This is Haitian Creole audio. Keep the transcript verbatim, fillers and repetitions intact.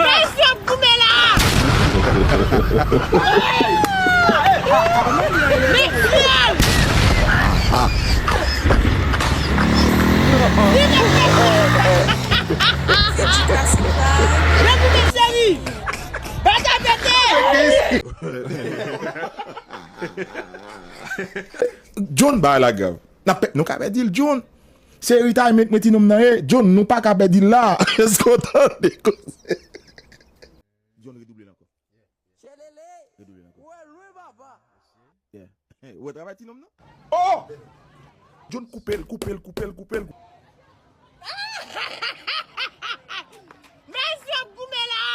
Mesye ap goumen la! Mesye! Li mèt mesye! Mesye, mesye! Bagay pete! John, bay la grav. N ap pè-, nou ka pèdi l, John. Se retirement mwen ti nonm nan ye. John, nou pa ka pèdi l la. Èske w tande koze? John, redouble l ankò. Redouble l ankò. Yeah. Hey, ou wè travay ti nonm nan? Oh! John, koupe l, koupe l, koupe l, koupe l. Mesye ap goumen la!